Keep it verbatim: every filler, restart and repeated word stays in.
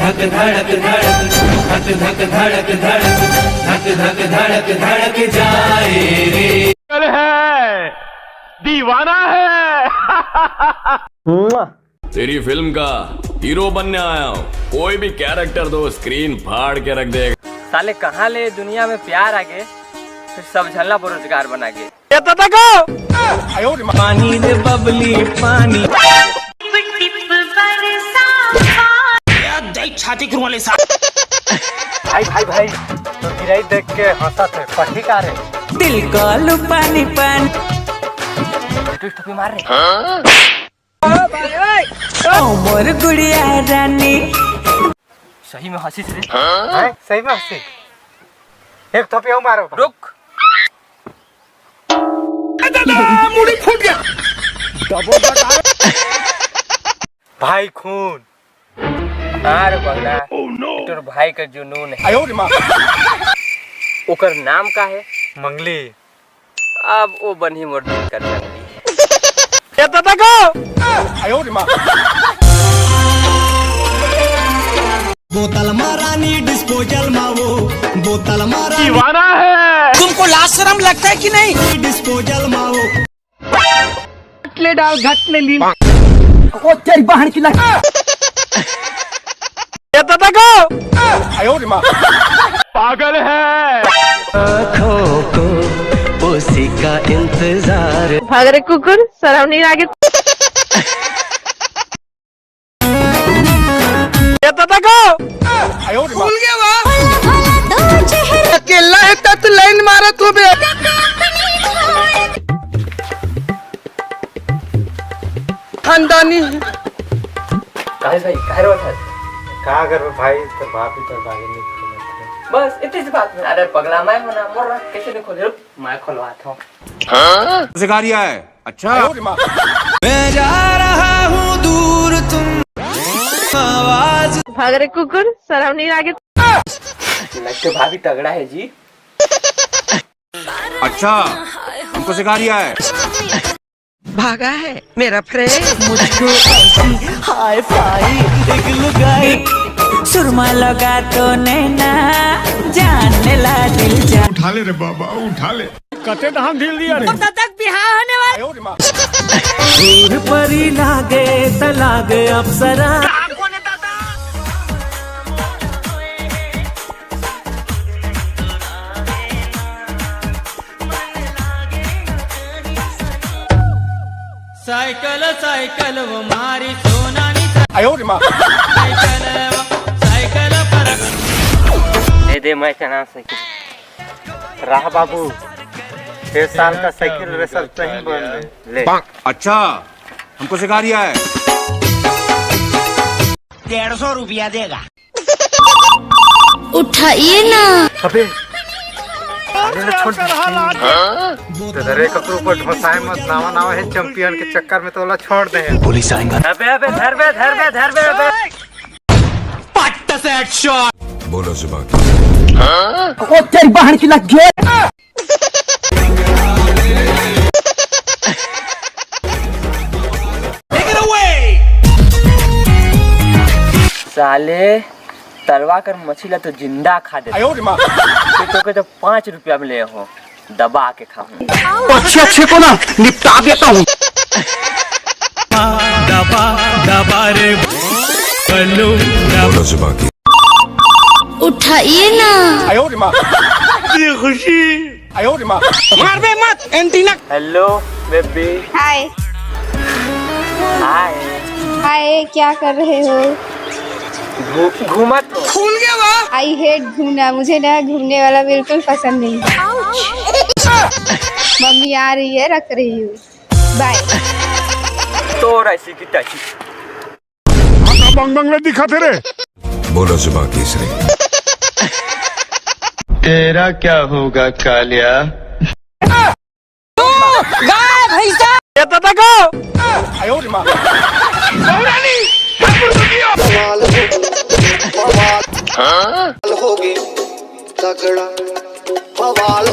धक धड़क धड़क, धक धक धड़क धड़क, धक धक धड़क धड़क जाए रे। पागल है, दीवाना है। तेरी फिल्म का हीरो बनने आया हूँ, कोई भी कैरेक्टर दो, स्क्रीन फाड़ के रख देगा। साले कहाँ ले दुनिया में प्यार आगे, फिर सब झलना बेरोजगार बना गे। ये तो देखो। पानी दे बबली पानी। छाती खुरवा ले साहब। भाई भाई भाई, तो गिराई देख के हंसत है, पट्टी का रे? दिल को आलू पानी पानी। टूट टूपी मार रे। ओ मोर गुड़िया रानी। सही में हंसिस रे। हैं? सही में हंसी। एक थोपी और मारो। रुक। मुड़ी फूट गया। भाई खून। हाँ रे बगला, तोर भाई का जुनून है। आयो रे माँ। ओकर नाम का है? मंगली। अब वो बनी मोर दिल कर जंगली। ये तो देखो। आयो रे माँ। बोतल मा रानी डिस्पोजल मा वो, बोतल मा रानी दीवाना है। तुमको लाज शर्म लगता है कि नहीं? डिस्पोजल मा वो। घटले डाल, घटले ली। ओ तेरी बहन की लग। ये तो देखो। आयो रे माँ। पागल है। आँखों को उसी का इंतजार। भाग रे कुकुर, शर्म नहीं लागे। ये तो देखो। भूल गया वा। अकेला है तत लाइन मारा तू बे। खानदानी। काहे भाई, काहे रोत है? का कर भाई, तो बाप ही तो बागे नहीं खोलत है। बस इतनी सी बात में। अरे पगला, मैं हूं ना, मोर रख कैसे नहीं खोले? रुक, मैं खोलवाता हूँ। हाँ? शिकारिया है। अच्छा। मैं जा रहा हूँ दूर तुम आवाज। भाग रे कुकुर, शर्म नहीं लागे? लगते भाभी तगड़ा है जी। अच्छा, हमको सिखा रिया है। भागा है मेरा फ्रेंड। मुझको ऐसी हाई फाई एक लुगाई, सुरमा लगा तो नैना, जान ला दिल जा। उठा ले रे बाबा, उठा ले। कते धान ढील दिया रे। तब तक बिहार होने वाला। दूर परी लागे त लागे अप्सरा। साइकिल साइकिल वो मारी सोनानी। आयो रे माँ। साइकिल वो, साइकिल पर। दे दे मैं चला साइकिल। राह बाबू, छह साल का साइकिल रेसर कहीं बंद है। ले। अच्छा, हमको सिखा रिया है। डेढ़ सौ रुपया देगा। उठाइए ना। अबे, अरे ना छोड़। तो धरे ककरो ऊपर ढोसाए मत, नावा नावा है चैंपियन के चक्कर में तो वाला छोड़ दे। पुलिस आएंगे। अबे, अबे, धर बे, धर बे, धर बे, अबे। पट्ट से हेडशॉट। बोलो जुबान की। ओ तेरी बहन की लग गई। साले, तलवा कर मछली ला तो जिंदा खा दे। आयो रे माँ। तो के तो पाँच रुपया में ले हो, दबा के खाऊं। अच्छे अच्छे को ना निपटा देता हूँ। दबा दबा रे बल्लू, दबा। उठाइए ना। आयो रे माँ। ये खुशी। आयो रे माँ। मार बे मत, antenna. Hello baby. Hi. Hi. Hi, क्या कर रहे हो? घू-, घूमत हो। खुल गया वा। आई हेट घूमना, मुझे ना घूमने वाला बिल्कुल पसंद नहीं। मम्मी आ रही है, रख रही हूँ। बाय। तो ऐसी की तैसी। बंग बंग दिखा तेरे। बोलो जुबान की सही। तेरा क्या होगा कालिया? ये तो देखो। आयो रे माँ। बवाल होगी, बवाल होगी, तगड़ा बवाल।